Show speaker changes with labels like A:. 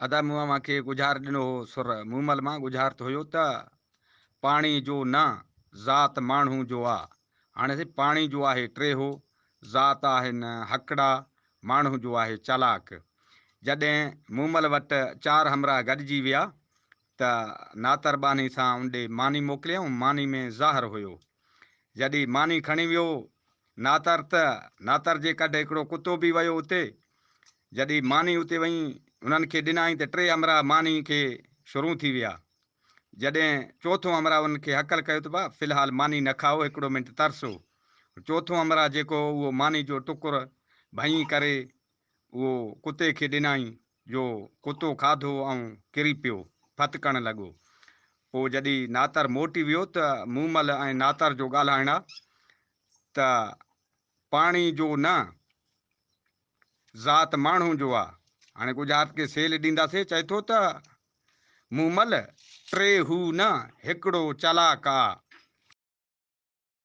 A: ادا مون اوهان کي ڳجهار ڏنو هو سر مومل مان ڳجهارت هيو ته پاڻي جو نه ذات ماڻهو جو آ. هاڻي سائين پاڻي جو آهي ٽيهو، ذات آهن هڪڙا، ماڻهو جو آهي چالاڪ. جڏهن مومل وٽ چار همراهه گڏجي ويا ته ناتر ٻانهي سان ان ڏي ماني موڪليائون، ماني ۾ زهر هيو. جڏهن ماني کڻي ويو ناتر ته ناتر جي ڪڍ هڪڙو ڪتو به ويو اتي. جڏهن ماني اتي وئي انهن کي ڏنائين ته ٽي همراهه ماني کي شروع ٿي ويا. جڏهن چوٿون همراهه انهن کي هڪل ڪيو ته ڀاء في الحال ماني نه کائو هڪڙو منٽ ترسو. چوٿون همراهه جيڪو هو اهو ماني جو ٽڪر ڀڃي ڪري اهو ڪتي کي ڏنائين جو ڪتو کاڌو ۽ ڪري پيو ڦٿڪڻ لڳو. پوء جڏهن ناتر موٽي ويو ته مومل ۽ ناتر جو ڳالهائڻ آ ته پاڻي جو نه ذات ماڻهو جو آ. هاڻي ڳجهارت کي سيل ڏينداسي چئي ٿو ته مومل ٽي هو نه هڪڙو چالاڪ آ.